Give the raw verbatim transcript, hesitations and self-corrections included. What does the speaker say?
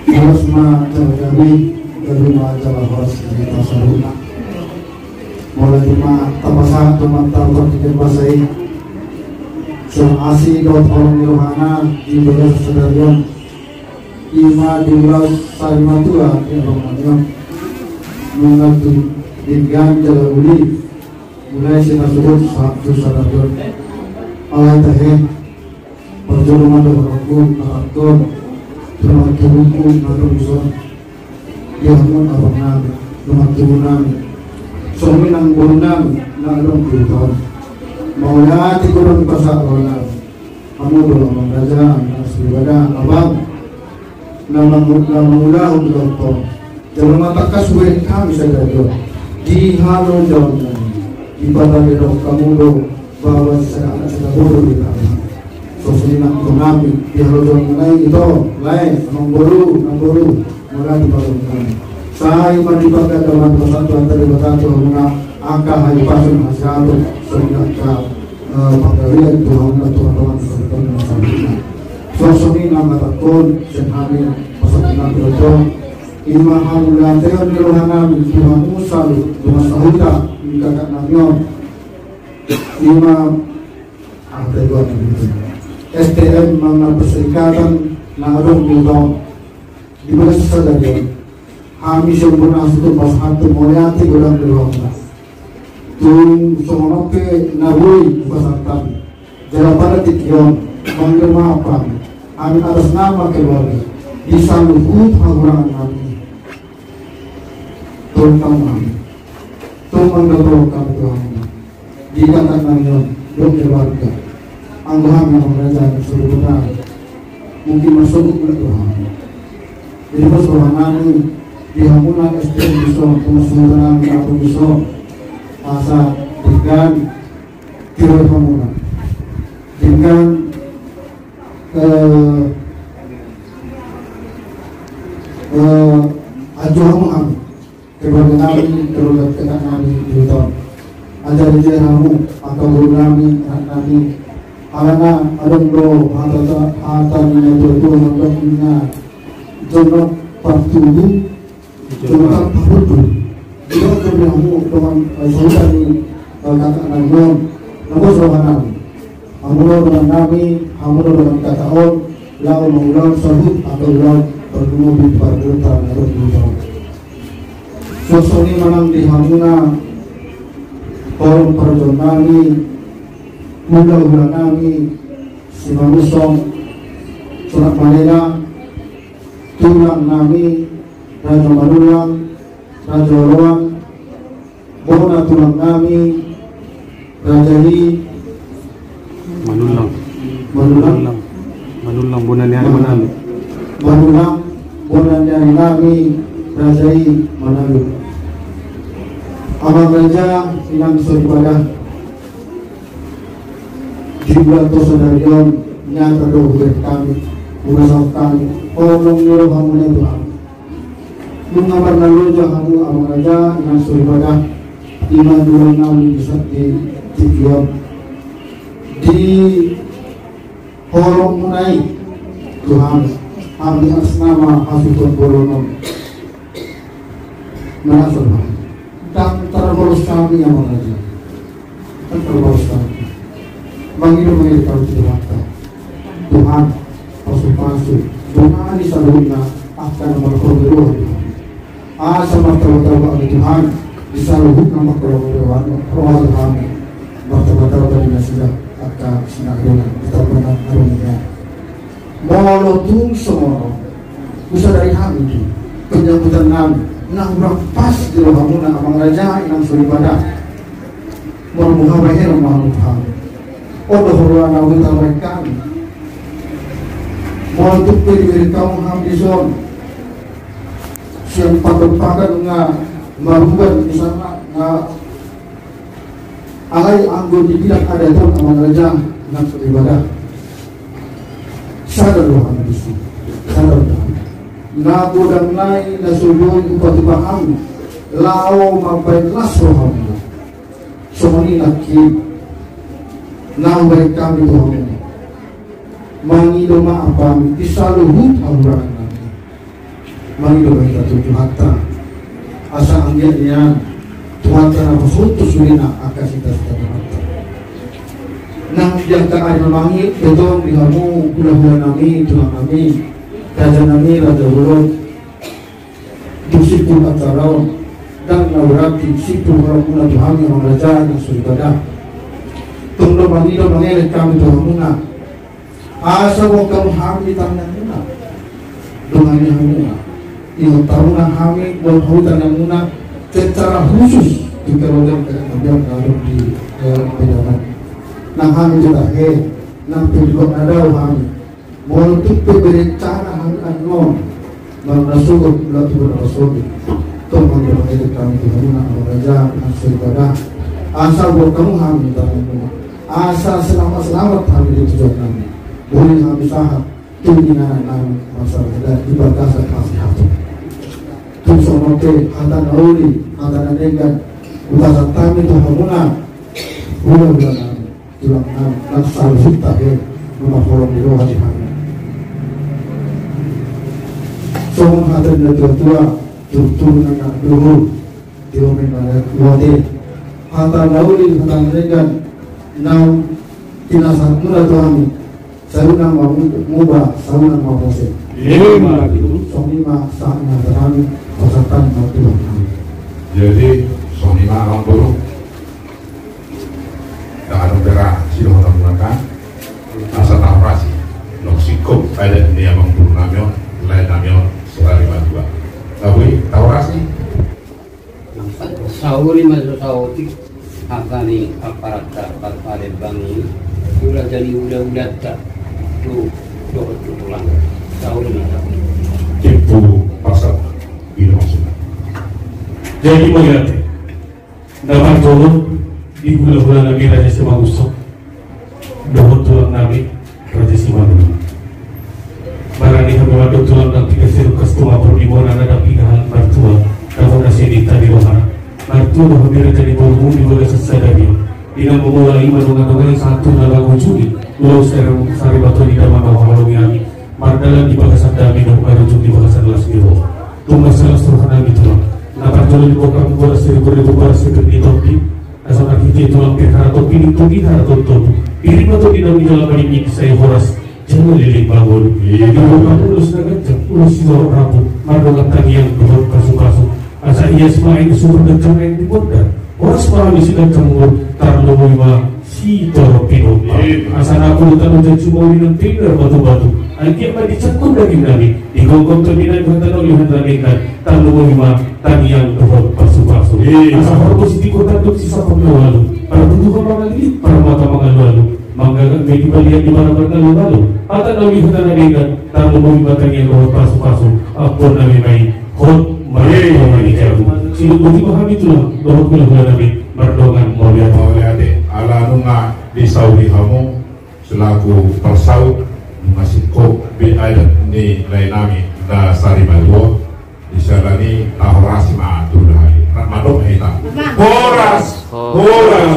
Horas ma jala gabe, gabe ma jala horas di hita saluhutna. Molo tung ma tapasahat tu Amanta Debata di basa i, sian asi dohot holong ni rohana di bagasan sadari on, i ma di ulaon sarimatua di abang nami on, nunga tu denggan jala uli, mulai sian na suhut sahat tu sadari on. Alai tahe, parjolo ma dohononku, hatangkon, tu tubuku na adong dison, di hamu abang nami, dongan tubu nami, songon i nang boru nami na adong di huta on. Mauliate godang pasahat roha nami. Hamu do amang raja, anak soripada, abang na mangu-, na mangulahon di ulaon on. Jala ma tangkas hubereng hami sadari on di halojaon nami, dipatadingkon hamu do baoa sisada anak sisada boru di hami. Songon i nang tu hami di halojaon nami, ito, lae, amang boru, nang boru, mauliate ma tu hami. Sai ma dipaganda ma pasahat Amanta Debata tu hamuna angka hahipason, hasehaton, songon i angka, eh, panggalian tu hamuna tu hahipason, songon i nang hatangkon sian hami pasahat nami on, i ma hamuliateon ni roha nami tu hamu saluhut dongan sahuta ni kakak nami on, i ma, ah, S T M, manang perserikatan na adong di huta on. Di bagasan sadari on, hami sian boru nami saluhut pasahathon mauliate godang di rohamuna. Tung songon on pe na boi hupasahat hami jala pada tingki on, mangido maaf hami, hami atas nama keluarga, di saluhut hahurangan nami. Tolong hamu hami, tolong ma tolong hami tu hamuna. Di kakak nami on dohot keluarga. Anggo hami amang raja, soripada, mungkin masuk ke dohot hami. Jadi pas roha nami di hamuna S T M dison, tu sahuta nami na adong dison, asa denggan tiroi hamuna, denggan, eh, eh, ajo hamu hami. Keluarga nami, keluarga kakak nami di huta on. Ajari jari hamu angka boru nami, anak nami. Alana adong do hata, hata ni natuatua, adong ninna, jonok partubu, jonok partubu. Di bagasan hamu dongan, eh, sahuta ni, eh, kakak nami on, na boi roha nami. Hamu do dongan nami, hamu do dongan kakak on, laho mangulahon saluhut angka ulaon partubu, pargota na adong di huta on. Songon i ma nang di hamuna holong parjolo nami, hulahula nami, Simanusong, Sonak Malela, tulang nami, Raja Manulang, Raja Oloan, bona tulang nami, Raja i Manulang. Manulang. Manulang. Manulang, bona ni ari Manalu. Manulang, bona ni ari nami, Raja i Manalu. Amang raja, inang soripada, di ulaon sadari on, nyata do hubereng hami, hupasahat hami holong ni rohamuna tu hami. Nunga marnaloja hamu amang raja, inang soripada, i ma di ulaon nami di sa-, di, di tingki on. Di holongmuna i tu hami, hami atas nama hasuhuton bolon on. Merasa bah. Ndang tarbalos hami amang raja. Kan terbalas kami. Mangido, mangido kami tu Tuhanta. Tuhan, pasupasu, dongani saluhutna angka na marholong ni roha di hami. Asa martabataba hami Tuhan, di saluhutna marholong ni roha, roha di hami. Martabataba di nasida angka sinadongan, di tabanan arunia. Molo tung songon on, husadari hami tu penyambutan nami na hurang pas di rohamuna amang raja, inang soripada. Molo muha bahenon ma hamu tu hami. On do huroha na hutabahen hami. Molo tung pe dibereng hamu hami dison sian pandompakan na maruban misalna, na alai anggo di bidang adat on amang raja, inang soripada, sada do hami disi, sada do hami. Na godang nai na so boi hupatupa hami laho mambahen las rohamuna. Songon i nangkin na hubahen hami tu hamu. Mangido maaf hami di saluhut hahurangan nami. Mangido ma hita tu Tuhanta, asa anggiat nian Tuhanta na pasaut tu suhutna angka sita-sita Tuhanta. Nang di angka ari na mangihut pe tong di hamu hula-hula nami, tulang nami, raja nami, raja bolon, tu simpul acara on, ndang na berarti simpul holongmuna tu hami, amang raja, nang soripada. Tong do mangido, mangelek hami tu hamuna. Asa boan hamu hami di tangiangmuna. Dongani hamuna. Ingot hamuna hami, boan hamu di tangiangmuna. Secara khusus, tu keluarga, keluarga na adong di, eh, Medan. Nang hami tu tahe, nang pe di luar na dao hami. Molo tung pe berencana hami annon, molo na sogot, molo tung pe na sogot. Tong mangido, mangelek hami tu hamuna, amang raja, nang soripada. Asa boan hamu hami di tangiangmuna. Asa selamat-selamat hami di tujuan nami. Boi hami sahat tu inganan nami, masyarakat di bagasan hasihaton. Tung songon on pe hata na uli, hata na denggan, hupasahat hami tu hamuna, hula-hula nami, tulang nami, nang saluhutna pe, nunga holong ni roha di hami. Songon hata ni natua-tua, turtur nang na duhur, di omen na ate. Hata na uli, hata na denggan, naung pinasahatmuna tu hami. Sai unang ma muba, sai unang ma mose. Ima tutu. Songon i ma sahat ni hata nami, pasahat hami ma tu hamuna. Jadi, songon i ma amangboru. Ndang adong bere sidohonon muna kan. Asa tahorasi. Nunga singkop adat ni amangboru nami on, lae nami on, Sari Matua. Nga boi, tahorasi. Saur ma so saotik, hata ni aparanta, parpade bangi, tu raja ni hulahulanta, tu dohot tu tulang. Saur ma saotik. Tipu pasal, ini maksudnya. Jadi melihat, dapat tolong di hula-hula nami Raja Simangunsong. Dohot tulang nami, Raja Simanulungan. Barani hami mandok tulang, ndang piga sirungkas tumapur di bona, ndang piga halak martua, tabo na sian ita di rohana. Martua do hami raja ni borumu di bagasan sadari on. Di na mamulai, mandongani sahat tu na mangujungi. Ulaon Sari Matua ni damang na huhaholongi hami. Mardalan di bagasan dame dohot marujung di bagasan las ni roha. Tung mansai las roha nami tulang. Na parjolo diboan hamu boras saribu-ribu, boras sipir ni tondi. Asa marhite tulang pir harato pir, tondi harato tondi. Pir ma tondi na nidok maringgit, sai horas jala leleng mangolu. Diboan hamu ulos na ganjang, ulos sitorop rambu, mardongan tangiang dohot pasu-pasu. Asa ias ma aek di sumur, ganjang aek di bondar. Horas ma hami siganjang umur, tarlumobi ma sitorop pinomparmu. Asa na pulutan ujan, sumorop na tindar batu-batu. Anggiat ma dijangkon daging nami, digomgom tondi nami, hata na uli, hata na denggan, tarlumobi ma tangiang dohot pasu-pasu. Asa horbo sitingko tanduk, sisapang na ualu, parbutuha mangalilit, parmata mangalu-alu, manggagak ma di balian, di barabar na alu-alu, hata na uli, hata na denggan, tarlumobi ma tangiang dohot pasu-pasu. Ampun nami ma i, hot ma i, hot ma i. Sidung boti ma hami tulang dohot hula-hula nami, mardongan mauliate. Mauliate. Ala nunga disauri hamu selaku parsaut, nunga singkop be adat ni lae nami na Sari Matua. Di siala ni i, tahorasi ma tu hami. Rap mandok hita. Horas, horas,